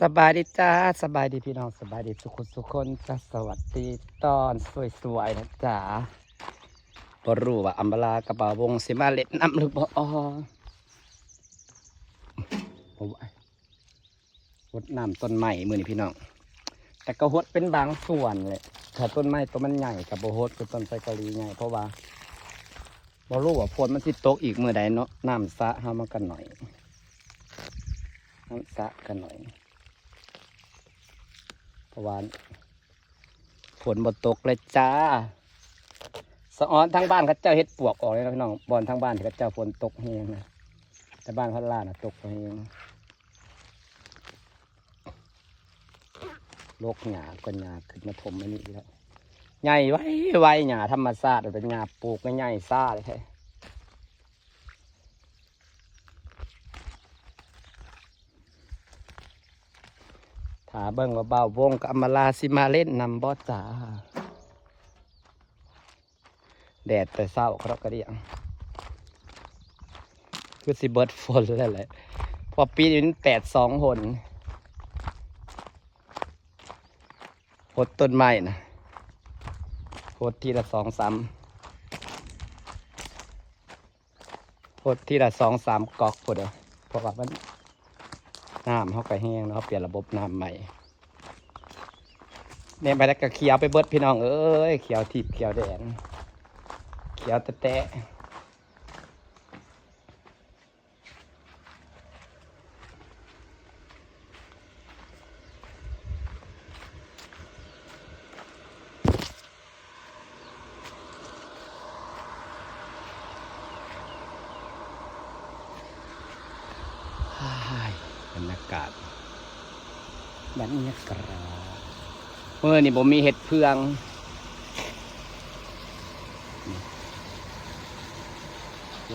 ສະບາຍດີຈ້າ ສະບາຍດີພີ່ນ້ອງ ສະບາຍດີທຸກຄົນທຸກຄົນຈ້າ ສະຫວັດດີຕອນສວຍໆນະຈ້າ. ບໍ່ຮູ້ວ່າອຳມາລາກັບບ່າວວົງຊິມາເຫຼັ້ນນຳຫຼືບໍ່. ໂອ້ຍ ຫົດນ້ຳຕົ້ນໄມ້ມື້ນີ້ພີ່ນ້ອງ ແຕ່ກໍຫົດເປັນບາງສ່ວນແຫຼະ. ຖ້າຕົ້ນໄມ້ໂຕມັນໃຫຍ່ກໍບໍ່ຫົດ ຄືຕົ້ນໄຊເກົາຫຼີໃຫຍ່ ເພາະວ່າບໍ່ຮູ້ວ່າຝົນມັນຊິຕົກອີກມື້ໃດເນາະ. ນ້ຳສະເຮົາມັນກໍໜ້ອຍ ນ້ຳສະກໍໜ້ອຍ ເພາະວ່າຝົນບໍ່ຕົກເລີຍຈ້າ. ສະອອນທາງບ້ານເຂົາເຈົ້າເຮັດປວກອອກເລີຍນະພີ່ນ້ອງ ບ່ອນທາງບ້ານທີ່ເຂົາເຈົ້າຝົນຕົກແຮງນະ ແຕ່ບ້ານພັດລານະຕົກບໍ່ແຮງ. ລົກຫຍ້າກ່ອນ ຫຍ້າຂຶ້ນມາຖົມອັນນີ້ອີກແລ້ວ. ໃຫຍ່ໄວໆ ຫຍ້າທຳມະຊາດ ແຕ່ຫຍ້າປູກໃຫຍ່ຊ້າແທ້. ຖ້າເບິ່ງວ່າບ່າວວົງກັບອຳມາລາຊິມາເຫຼັ້ນນຳບໍ່ຈ້າ. ແດດແຕ່ເຊົ້າກະດອກກະດຽງ ຄືຊິເບິດຝົນແລ້ວແຫຼະ ເພາະປີນີ້ມັນແປດສອງຫົນ. ຫົດຕົ້ນໄມ້ນະ ຫົດທີລະສອງສາມ ຫົດທີລະສອງສາມກອກພຸ້ນເດີ ເພາະວ່າມັນ ນ້ຳເຮົາກະແຮງເນາະ ເຮົາປ່ຽນລະບົບນ້ຳໃໝ່. ແນມໄປແລ້ວກະຂຽວໄປເບິດພີ່ນ້ອງເອີຍ ຂຽວທິບຂຽວແດງ ຂຽວແຕະໆ. ອ້າຍ ບັນຍາກາດ ບັນຍາກາດ ມື້ນີ້ບໍ່ມີເຫັດເຜືອງ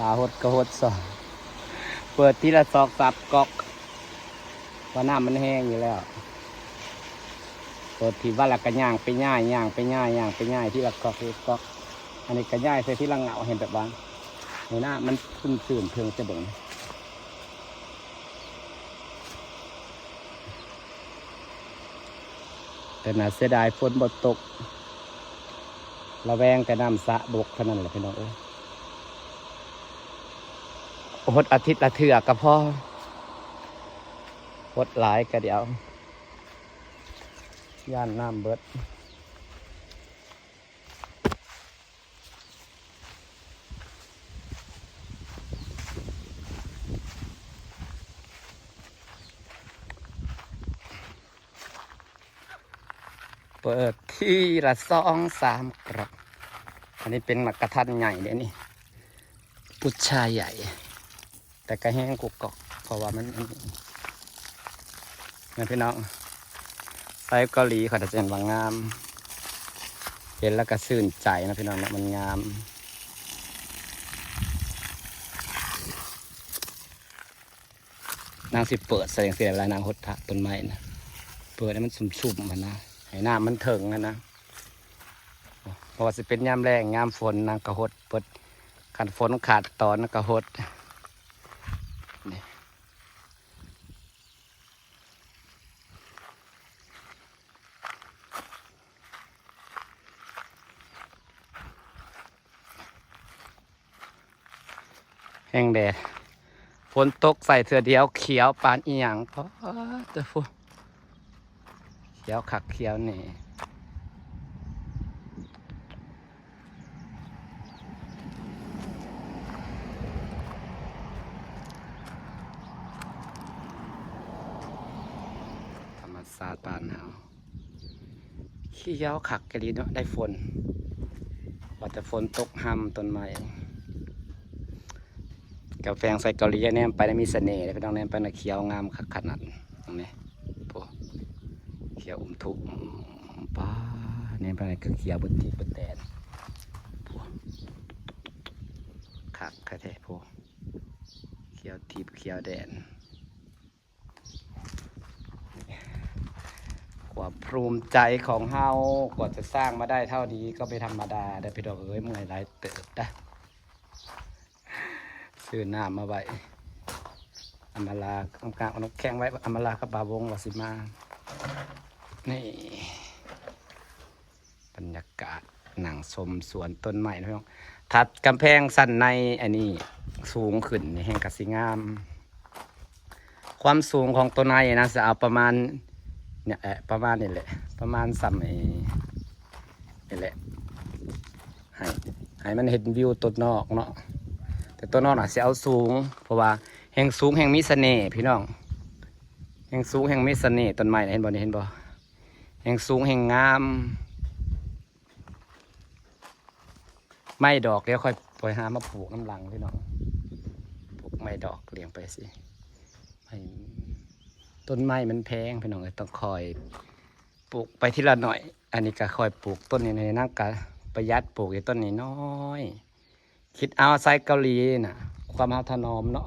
ລາຫົດກະຫົດຊະ ເປີດທີລະສອງສາມກອກ ວ່ານ້ຳມັນແຮງຢູ່ແລ້ວ ເປີດທີວັນລະກະຍ່າງໄປຍ້າຍ ຍ່າງໄປຍ້າຍ ຍ່າງໄປຍ້າຍ ທີລະກອກ ທີລະກອກ ອັນນີ້ກະຍ້າຍໃສ່ທີລະເຫງົ້າ ໃຫ້ແບບວ່າ ໃຫ້ນ້ຳມັນຊຸ່ມຊື່ນເຖິງຈະເບິ່ງ. ແຕ່ໜ້າເສຍດາຍຝົນບໍ່ຕົກ ລະແວງແຕ່ນ້ຳສະບົກເທົ່ານັ້ນແຫຼະພີ່ນ້ອງເອີຍ. ຫົດອາທິດລະເທື່ອກະພໍ ຫົດຫຼາຍກະດຽວ ຢ້ານນ້ຳເບິດ. ເປີດທີລະສອງສາມກອກ ອັນນີ້ເປັນໝາກກະທັນໃຫຍ່ເດ້ນີ້ ປຸດຊາໃຫຍ່ ແຕ່ກະແຮງກຸກກອກ ເພາະວ່າມັນອັນນີ້ນະພີ່ນ້ອງ. ໄຊເກົາຫຼີເຂົາຈະເຫັນວ່າງາມ ເຫັນແລ້ວກະຊື່ນໃຈນະພີ່ນ້ອງເນາະ ມັນງາມ. ນາງຊິເປີດໃສ່ຈັ່ງຊີ້ເວລານາງຫົດຖາກຕົ້ນໄມ້ນະ ເປີດໃຫ້ມັນຊຸ່ມໆຫັ້ນນະ ໃຫ້ນ້ຳມັນເຖິງຫັ້ນນະ ເພາະວ່າຊິເປັນຍາມແລ້ງຍາມຝົນນາງກະຫົດເປີດ ຄັນຝົນຂາດຕອນນາງກະຫົດ. ແຮງແດດ ຝົນຕົກໃສ່ເທື່ອດຽວຂຽວປານອີ່ຫຍັງ ປາດໂທ້ ຂຽວຄັກຂຽວແນ່. ທຳມະຊາດບ້ານເຮົາ ຂຽວຄັກອີ່ຫຼີເນາະ ໄດ້ຝົນ ວ່າແຕ່ຝົນຕົກຮ່ຳຕົ້ນໄມ້ ກະແຟງໃສ່ເກົາຫຼີ ແນມໄປແລ້ວມີສະເໜ່ເດ້ພີ່ນ້ອງ ແນມໄປນະຂຽວງາມຄັກຂະໜາດ ເບິ່ງແນ່ ໂອ້ ຂຽວອຸ້ມທຸ້ມ ປາ ແນມໄປນະກະຂຽວເບິດທິດເບິດແດນ ໂອ້ ຄັກແທ້ໆ ໂອ້ ຂຽວທິບຂຽວແດນ. ຄວາມພູມໃຈຂອງເຮົາ ກວ່າຈະສ້າງມາໄດ້ເທົ່ານີ້ກໍບໍ່ທຳມະດາເດີ້ພີ່ນ້ອງເອີຍ ເມື່ອຍຫຼາຍເຕີບນະ. ຊື້ນ້ຳມາໄວ້ ອຳມາລາ ກຳລັງເອົານ້ຳແຂງໄວ້ ອຳມາລາກັບບ່າວວົງວ່າຊິມາ. ນີ້ ບັນຍາກາດນັ່ງຊົມສວນຕົ້ນໄມ້ນະພີ່ນ້ອງ. ຖັດກຳແພງຊັ້ນໃນອັນນີ້ສູງຂຶ້ນນີ້ແຮ່ງກະຊິງາມ. ຄວາມສູງຂອງຕົ້ນໄມ້ນະ ຈະເອົາປະມານ ເນີ້ຍແຫຼະ ປະມານນີ້ແຫຼະ ປະມານຊ່ຳນີ້ ນີ້ແຫຼະ ໃຫ້ ໃຫ້ມັນເຫັນວິວຕົ້ນນອກເນາະ. ແຕ່ຕົ້ນນອກນະຊິເອົາສູງ ເພາະວ່າແຮ່ງສູງແຮ່ງມີສະເໜ່ພີ່ນ້ອງ. ແຮ່ງສູງແຮ່ງມີສະເໜ່ ຕົ້ນໄມ້ນະ ເຫັນບໍ່ນີ້ ເຫັນບໍ່? ແຮ່ງສູງແຮ່ງງາມ. ໄມ້ດອກ ດຽວຄ່ອຍ ຄ່ອຍຫາມາປູກນຳຫຼັງພີ່ນ້ອງ. ປູກໄມ້ດອກລຽງໄປຊີ້ ໃຫ້ ຕົ້ນໄມ້ມັນແພງພີ່ນ້ອງເອີຍ ຕ້ອງຄ່ອຍປູກໄປທີລະໜ້ອຍ. ອັນນີ້ກະຄ່ອຍປູກຕົ້ນນ້ອຍໆ ນາງກະປະຢັດ ປູກຢູ່ຕົ້ນນ້ອຍໆ. ຄິດເອົາສາຍເກົາຫຼີນະ ຄວາມເຮົາຖະໜອມເນາະ.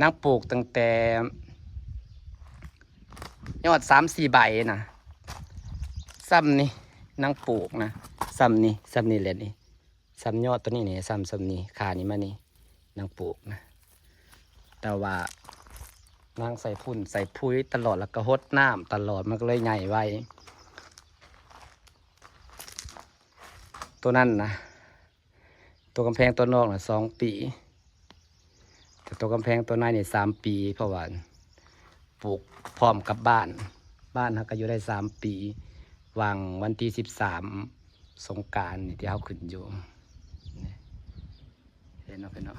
ນາງປູກຕັ້ງແຕ່ຍອດສາມສີ່ໃບນະ ຊ່ຳນີ້ນາງປູກນະ ຊ່ຳນີ້ ຊ່ຳນີ້ແຫຼະນີ້ ຊ່ຳຍອດໂຕນີ້ນີ້ ຊ່ຳ ຊ່ຳນີ້ ຂານີ້ມານີ້ ນາງປູກນະ. ແຕ່ວ່ານາງໃສ່ຝຸ່ນໃສ່ປຸຍຕະຫຼອດ ແລ້ວກໍຫົດນ້ຳຕະຫຼອດ ມັນກໍເລີຍໃຫຍ່ໄວ ໂຕນັ້ນນະ. ຕົວກຳແພງຕົວນອກນະສອງປີ ແຕ່ຕົວກຳແພງຕົວໃນນີ້ສາມປີ ເພາະວ່າປູກພ້ອມກັບບ້ານ ບ້ານເຮົາກໍຢູ່ໄດ້ສາມປີ ຫວ່າງວັນທີສິບສາມສົງການນີ້ທີ່ເຮົາຂຶ້ນຢູ່ ເຫັນເນາະ ເຫັນເນາະ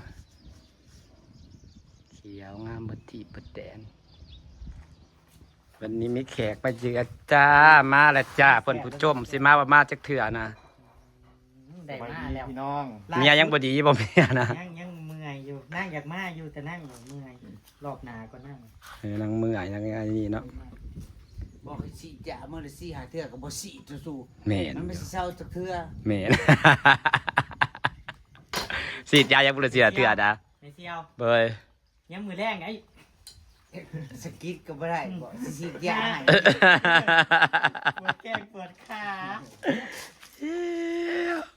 ຂຽວງາມເບິດທີ່ເບິດແດນ. ວັນນີ້ມີແຂກມາເຢືອນຈ້າ ມາແລ້ວຈ້າ ເພິ່ນຜູ້ຊົມຊິມາບໍ່ມາຈັກເທື່ອນະ. ໄດ້ມາແລ້ວ ສະບາຍດີພີ່ນ້ອງ ເມຍຍັງບໍ່ດີບໍ່ເມຍນະ ຍັງ ຍັງເມື່ອຍຢູ່ ນາງຢາກມາຢູ່ ແຕ່ນາງເມື່ອຍ ລອບໜ້າກ່ອນນາງ ເອີ ນາງເມື່ອຍ ນາງອັນນີ້ເນາະ. ບອກໃຫ້ສີດຢາມື້ລະສີ່ຫ້າເທື່ອກໍບໍ່ສີດ ສູ້ໆ ແມ່ນ ມັນບໍ່ຊິເຊົາຈັກເທື່ອ ແມ່ນ ສີດຢາຍັງບໍ່ໄດ້ເທື່ອເທື່ອນະ ແມ່ນສ່ຽວ ໂດຍ ຍາມມື້ແລງໄດ໋ ສະກິດກໍບໍ່ໄດ້ ອືມ ບໍ່ຊິສີດຢາໃຫ້ ປວດແຂ້ງປວດຂາ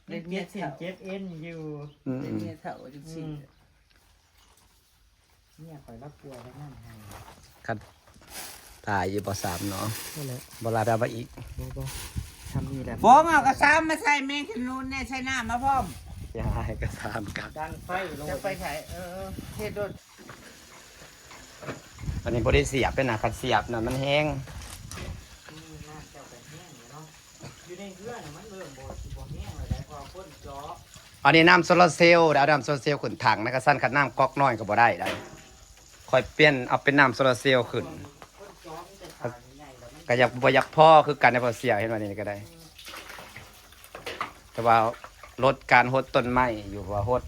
ເປັນເຈັບເສັ້ນເຈັບເອັນຢູ່ ອືມ ເປັນເມຍເຖົ້າຈັ່ງຊີ້ ອືມ ເມຍຂ້ອຍລາວປ່ວຍແລ້ວນຳໃຫ້ ຄັນ ຫຼາຍຢູ່ບໍ່ ສາມເນາະ ບໍ່ແຫຼະ ບໍ່ຫຼາຍ ໄປເອົາມາອີກ ບໍ່ ບໍ່ ຊ່ຳນີ້ແຫຼະ ຟອງເອົາກະຊາມມາໃສ່ແມງຂະໜູນແດ່ ໃສ່ນ້ຳມາພ້ອມ ຊິຫາໃຫ້ກະຊາມກັນ ດັງໄຟໂລດ ຈະໄປໃສ ເອີ ເອີ ເຮັດໂລດ. ອັນນີ້ບໍ່ໄດ້ສຽບເດ້ນະ ຄັນສຽບນັ້ນມັນແຮງ ອືມ ນ້ຳເຈົ້າກໍແຮງຢູ່ເນາະ ຢູ່ໃນເຮືອນນະມັນເລີ່ມບໍ່ ຊິບໍ່ແຮງແລ້ວໃດ໋ ເພາະວ່າຄົນເຈາະ ອັນນີ້ນ້ຳໂຊລາເຊວ ເອົານ້ຳໂຊລາເຊວຂຶ້ນຖັງນະ ຄັນຊັ້ນຄັນນ້ຳກັອກນ້ອຍກໍບໍ່ໄດ້ໃດ໋ ຂ້ອຍປ່ຽນເອົາເປັນນ້ຳໂຊລາເຊວຂຶ້ນ ກະຢາກ ບໍ່ຢາກພໍຄືກັນໃດ໋ ພໍເສຍເຫັນວ່ານີ້ກະໄດ້ ແຕ່ວ່າລົດການຫົດຕົ້ນໄມ້ຢູ່ ເພາະວ່າຫົດ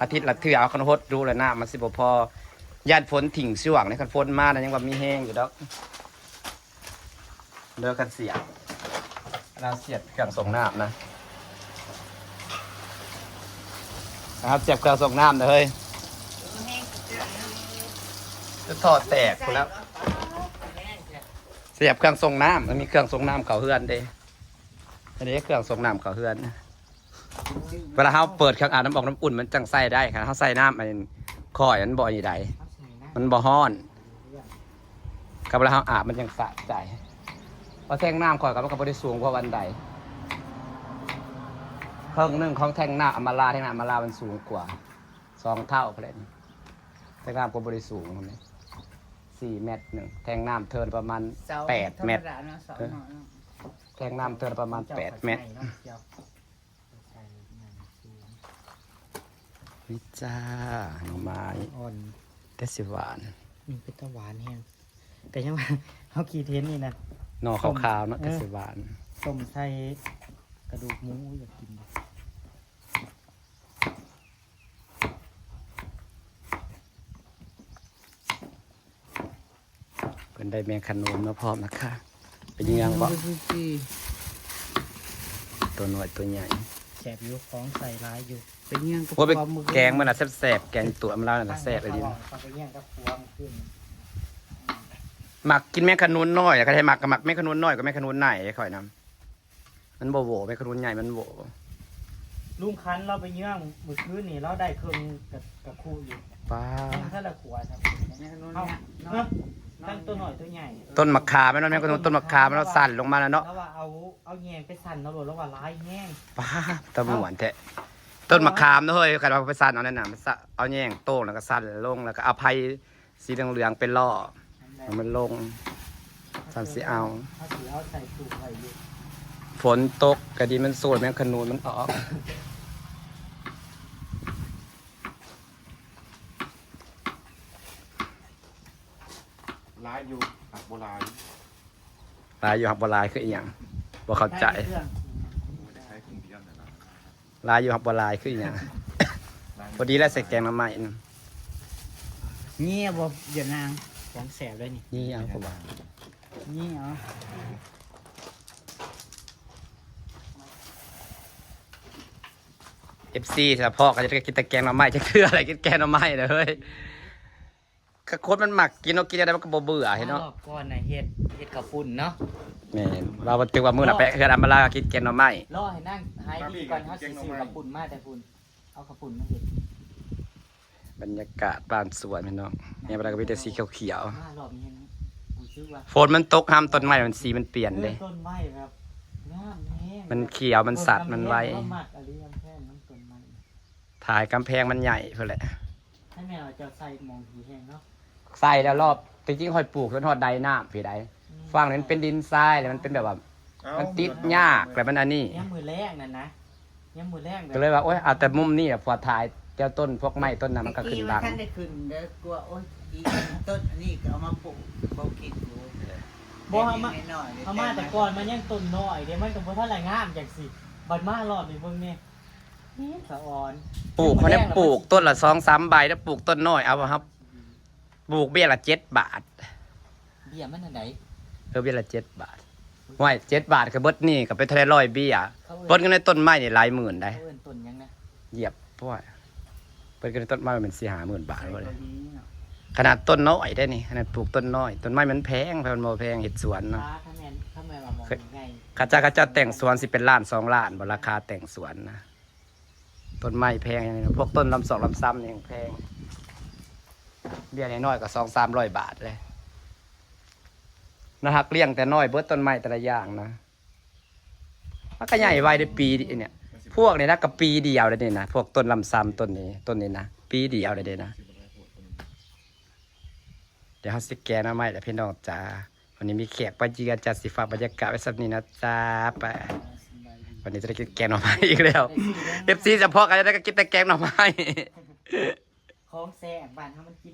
ອາທິດລະເທື່ອ ເອົາຄັນຫົດດູແລ້ວນ້ຳມັນຊິບໍ່ພໍ ຢ້ານຝົນຖິ້ງຊ່ວງໃດ໋ ຄັນຝົນມານະຍັງວ່າມີແຮງຢູ່ດອກ. ເດີ ຄັນສຽບ ລາວສຽບເຄື່ອງສົ່ງນ້ຳນະ ລາວສຽບເຄື່ອງສົ່ງນ້ຳເດີເຮີ້ຍ ຈະທໍ່ແຕກພຸ້ນແລ້ວ ສຽບເຄື່ອງສົ່ງນ້ຳ ມັນມີເຄື່ອງສົ່ງນ້ຳເຂົ້າເຮືອນເດ້ ອັນນີ້ເຄື່ອງສົ່ງນ້ຳເຂົ້າເຮືອນ. ເວລາເຮົາເປີດເຄື່ອງອາບນ້ຳອອກນ້ຳອຸ່ນ ມັນຈັ່ງໃຊ້ໄດ້ ຄັນເຮົາໃສ່ນ້ຳອັນ ຄອຍ ມັນບໍ່ອັນນີ້ໃດ໋ ມັນບໍ່ຮ້ອນ ກັບເວລາເຮົາອາບມັນຈັ່ງສະໃຈ ເພາະແທ້ງນ້ຳຂ້ອຍກໍ ມັນກໍບໍ່ໄດ້ສູງກວ່າປານໃດ ເຄິ່ງໜຶ່ງຂອງແທ້ງນ້ຳອຳມາລາ ແທ້ງນ້ຳອຳມາລາມັນສູງກວ່າສອງເທົ່າພຸ້ນແຫຼະ ແທ້ງນ້ຳກໍບໍ່ໄດ້ສູງປານໃດ ສີ່ແມັດໜຶ່ງ ແທ້ງນ້ຳເທີນປະມານແປດແມັດ ເອີ ແທ້ງນ້ຳເທີນປະມານແປດແມັດ. ນີ້ຈ້າ ໜໍ່ໄມ້ອ່ອນ ແຕ່ຊິຫວານ ອືມ ເປັນຕາຫວານແຮງ ກະຍັງວ່າ ເຮົາຄິດເຫັນນີ້ນະ ໜໍ່ຂາວໆເນາະ ເອີ ແຕ່ຊິຫວານ ຕົ້ມໃສ່ກະດູກໝູ ໂອ້ຍ ຢາກກິນ. ເພິ່ນໄດ້ແມງຂະໜູນມາພ້ອມນະຄະ ເປັນຫຍັງບໍ່? ໂຕນ້ອຍໂຕໃຫຍ່ ແຊບຢູ່ ຂອງໃສ່ຫຼາຍຢູ່ ເປັນຫຍັງ ໂອ້ຍ ແກງມັນນະແຊບໆ ແກງຕົວມະລາວນັ້ນນະແຊບອີ່ຫຼີ ມັກກິນແມງຂະໜູນນ້ອຍ ຄັນໃຫ້ມັກກໍມັກແມງຂະໜູນນ້ອຍກວ່າແມງຂະໜູນໃຫຍ່ ຂ້ອຍນຳ. ມັນບໍ່ໂຫວ ແມ່ນຂະໜູນໃຫຍ່ມັນໂຫວ. ລຸງຄັນລາວໄປເຍືອງມື້ຄືນນີ້ ລາວໄດ້ເຄິ່ງກະ ກະຄຸຢູ່. ປ ປາດ ເຮົາ ເນາະ ທັງຕົວນ້ອຍຕົວໃຫຍ່ ຕົ້ນໝາກຂາມແມ່ນບໍ່? ແມ່ນກໍຕົ້ນໝາກຂາມແມ່ນບໍ່? ສັ້ນລົງມາແລ້ວເນາະ ລາວວ່າເອົາ ເອົາແຍງໄປສັ່ນເນາະ ລາວວ່າຫຼາຍແຮງ. ປາດ ຕາມ່ວນແທ້ ຕົ້ນໝາກຂາມເນາະເຮີ້ຍ ຄັນວ່າໄປສັ່ນເອົານັ້ນນະ ມັນສະ ເອົາແຍງໂຕ່ງ ແລ້ວກໍສັ່ນລົງ ແລ້ວກໍເອົາໄຜ່ ສີເຫຼືອງໆ ໄປລໍ້ໃຫ້ມັນລົງ ຊັ້ນຊິເອົາ ເຮົາຊິເອົາໃສ່ຕູ້ໄວ້ຢູ່ ຝົນຕົກກໍດີ ມັນໂຊຍ ແມງຂະໜູນມັນອອກ. ຫຼາຍຢູ່ ຮັກບໍ່ຫຼາຍ ຫຼາຍຢູ່ ຮັກບໍ່ຫຼາຍ ຄືອີຫຍັງ? ບໍ່ເຂົ້າໃຈ. ຫຼາຍຢູ່ ຮັກບໍ່ຫຼາຍ ຄືອີຫຍັງ? ພໍດີແລ້ວ ໃສ່ແກງໜໍ່ໄມ້ນະ. ນີ້ບໍ່ ເອີຍນາງ ຂອງແຊບເລີຍນີ້ ນີ້ເອົາ ເຂົາວ່າ ນີ້ເອົາ. ເອັຟຊີ ສະເພາະ ກໍຈະໄດ້ກິນແຕ່ແກງໜໍ່ໄມ້ ຈັກເທື່ອແຫຼະ ກິນແກງໜໍ່ໄມ້ເລີຍ. ກະຄົນມັນມັກກິນເນາະ ກິນແນວໃດມັນກໍບໍ່ເບື່ອເຫັນເນາະ. ມາຮອບກ່ອນນະ ເຮັດ ເຮັດເຂົ້າປຸ້ນເນາະ. ແມ່ນ ວ່າ ວ່າຖືວ່າມື້ໜ້າໄປເຮືອນອຳມາລາ ກິນແກງໜໍ່ໄມ້ ລໍໃຫ້ນາງຫາຍດີກ່ອນ ເຮົາຊິຊື້ເຂົ້າປຸ້ນມາແຕ່ພຸ້ນ ເອົາເຂົ້າປຸ້ນມາເຮັດ. ບັນຍາກາດບ້ານສວນພີ່ນ້ອງ ຍາມເວລາກໍມີແຕ່ສີຂຽວໆ. ມາຮອບນີ້ເຫັນ ຮູ້ສຶກວ່າ ຝົນມັນຕົກຫ້ຳ ຕົ້ນໄມ້ມັນ ສີມັນປ່ຽນເດ້ ເອີ ຕົ້ນໄມ້ແບບງາມແຮງ ມັນຂຽວ ມັນສັດ ມັນໄວ ກົດກຳແພງ ມັນມັກອີ່ຫຼີ ກຳແພງມັນ ຕົ້ນໄມ້ ຖ່າຍກຳແພງມັນໃຫຍ່ພຸ້ນແຫຼະ. ໃຫ້ແມ່ວ່າເຈົ້າໃສ່ໝອງທີ່ແຫ້ງເນາະ ໃສ່ແລ້ວລອບ ທີ່ຈິງຂ້ອຍປູກຈົນຮອດໃດນ້ຳພີ້ໃດ໋ ອືມ ຝັ່ງນັ້ນເປັນດິນຊາຍ ແລ້ວມັນເປັນແບບວ່າ ເອົ້າ ມັນຕິດຍາກ ແລ້ວມັນອັນນີ້ ຍາມມື້ແລງນັ້ນນະ ຍາມມື້ແລງ ກໍເລີຍວ່າ ໂອ້ຍ ເອົາແຕ່ມຸມນີ້ແຫຼະ ເພາະວ່າຖ່າຍແຕ່ຕົ້ນພວກໄມ້ຕົ້ນນັ້ນມັນກໍຂຶ້ນບັງ ແຕ່ກີ້ວ່າທັນໄດ້ຂຶ້ນເດີ ກວ່າ ໂອ້ຍ ອີກຕົ້ນອັນນີ້ກໍເອົາມາປູກ ບໍ່ກິນຢູ່ ບໍ່ ເອົາມາ ເອົາມາແຕ່ກ່ອນມັນຍັງຕົ້ນນ້ອຍເດ້ ມັນກໍບໍ່ທັນໄດ້ງາມຈັ່ງຊີ້ ບັດມາຮອບນີ້ເບິ່ງແດ່ ນີ້ສະອອນ ປູກ ເຂົາໄດ້ປູກຕົ້ນລະສອງສາມໃບ ແລ້ວປູກຕົ້ນນ້ອຍ ເອົາ ເຮົາປູກເບ້ຍລະເຈັດບາດ ເບ້ຍມັນອັນໃດ? ເອີ ເບ້ຍລະເຈັດບາດ ຫ້ວຍ ເຈັດບາດກໍເບິດນີ້ ກໍເປັນເທົ່າໃດຮ້ອຍເບ້ຍ ເຂົາເອີ້ນ ເບິດເງິນໃນຕົ້ນໄມ້ນີ້ຫຼາຍໝື່ນໃດ໋ ເຂົາເອີ້ນຕົ້ນຫຍັງນະ? ຢຽບ ໂອ້ຍ ເພິ່ນກໍໄດ້ຕົ້ນໄມ້ແມ່ນສີ່ຫ້າໝື່ນບາດ ໃສ່ ເລີຍ ເຂົາດີເນາະ ຂະໜາດຕົ້ນນ້ອຍໄດ໋ນີ້ ຂະໜາດປູກຕົ້ນນ້ອຍ ຕົ້ນໄມ້ມັນແພງ ເພິ່ນບໍ່ແພງເຮັດສວນເນາະ ຄາ ຄັນແມ່ນ ຄັນແມ່ນວ່າໝ່ອງໃຫຍ່ ເຂົາເຈົ້າ ເຂົາເຈົ້າແຕ່ງສວນຊິເປັນລ້ານສອງລ້ານບໍ່ ລາຄາແຕ່ງສວນນະ ຕົ້ນໄມ້ແພງ ພວກຕົ້ນລຳສອກລຳຊຳນີ້ແພງ ເບ້ຍນ້ອຍໆກໍສອງສາມຮ້ອຍບາດເລີຍ ນະ ຮັກລ້ຽງແຕ່ນ້ອຍເບິດ ຕົ້ນໄມ້ແຕ່ລະຢ່າງນະ. ມັນກໍໃຫຍ່ໄວເດ້ ປີນີ້ ພວກນີ້ນະ ກໍປີດຽວເດ້ນີ້ນະ ພວກຕົ້ນລຳຊຳຕົ້ນນີ້ ຕົ້ນນີ້ນະ ປີດຽວເດ້ນີ້ນະ. ດຽວເຮົາຊິແກງໜໍ່ໄມ້ແລ້ວພີ່ນ້ອງຈ໋າ ວັນນີ້ມີແຂກມາເຢືອນ ຈະຊິຝາກບັນຍາກາດໄວ້ສ່ຳນີ້ນະຈ໋າ ໄປ ວັນນີ້ຈະໄດ້ກິນແກງໜໍ່ໄມ້ອີກແລ້ວ ເອັຟຊີ ສະເພາະກັນໄດ້ກໍກິນແຕ່ແກງໜໍ່ໄມ້ ຂອງແຊບບ້ານເຮົາມັນກິນ